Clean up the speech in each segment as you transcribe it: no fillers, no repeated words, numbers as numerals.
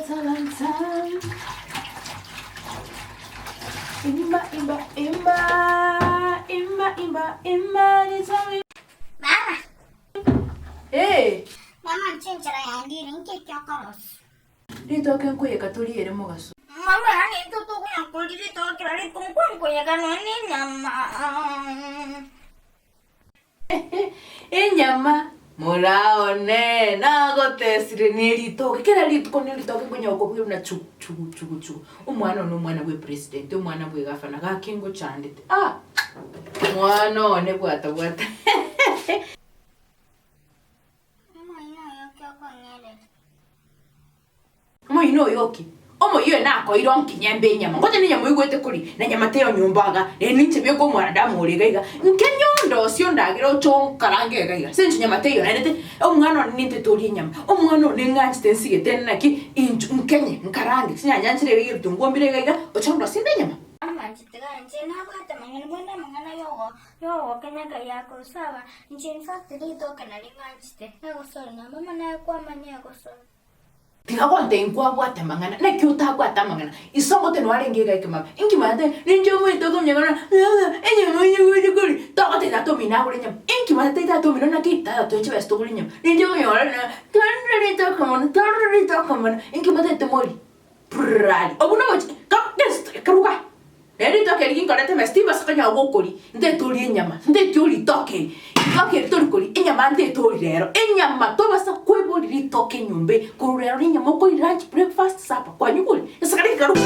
Talanta. Imba, imba, imba, imba, imba, imba, nitawi. Mama, Hey, mama inche enchera yandire, inki eki okorosia? ritoke nkoiyeka toriere mogaso. Mama, yaani intwe tokonya koria ritoke kera rituko nkonya nonya na enyama. Enyama moraone nagotesire neritoke kera rituko neritoke nkonya gokobugia buna chugu chugu chugu chugu omwana one omwana bwe president omwana bwe gavana gaki ngochandete ah mwana one bwata bwata Omoino oyo ki okong'erera? Omoino oyo ki? Omoyio oyo nakoire onkinye mbe enyama. Ngocha nenyama oigwete kori, na nyama teiyo nyomba iga, na ninche bweka omwanadamu ore iga iga. Nkenye ondosie ondagere oche onkarange iga iga. Ase eng'encho nyama teiyo naende te, omwana one nintete torie enyama, omwana one ng'anchete nsigete naki, inchu nkenye, nkarange, chinyanya nchire iga iga, ebitunguo mbire iga iga, oche ondosie mbe enyama. Amanche tiga inche nabwate amang'ana, bwende amang'ana yogo yogokenya Ngai akosaba, inche in fact ritoke nario ng'anchete, egosori na mama naye kwamanya egosori. Tiga gontebia nkwabwate amang'ana, naki otabwate amang'ana? Iso ngote nwarenge iga ekemama, inki manyete ninche omoito okominyoka ng'a enyama onye gocha koria, togotebia tata omino agore enyama, inki manyete tata omino naki? Tata toe chibesa togore enyama, ninche okonyora ng'a twarire ritoke mono, twarire ritoke mono, inki motagete morie? Prrari, obwo nobochie karuga. Naende ritoke eri ginkorete emesa timbasa konya gokoria, ntete orie enyama, ntete orie ritoke eri, ritoke eri tori koria, enyama ntete orie rero, enyama tobasa kweboria ritoke enyomba eye, korwa rero nenyama okoria lunch, breakfast, supper, kwanyigure? Esakare rikaruga.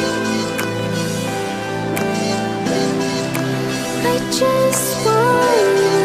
I just want.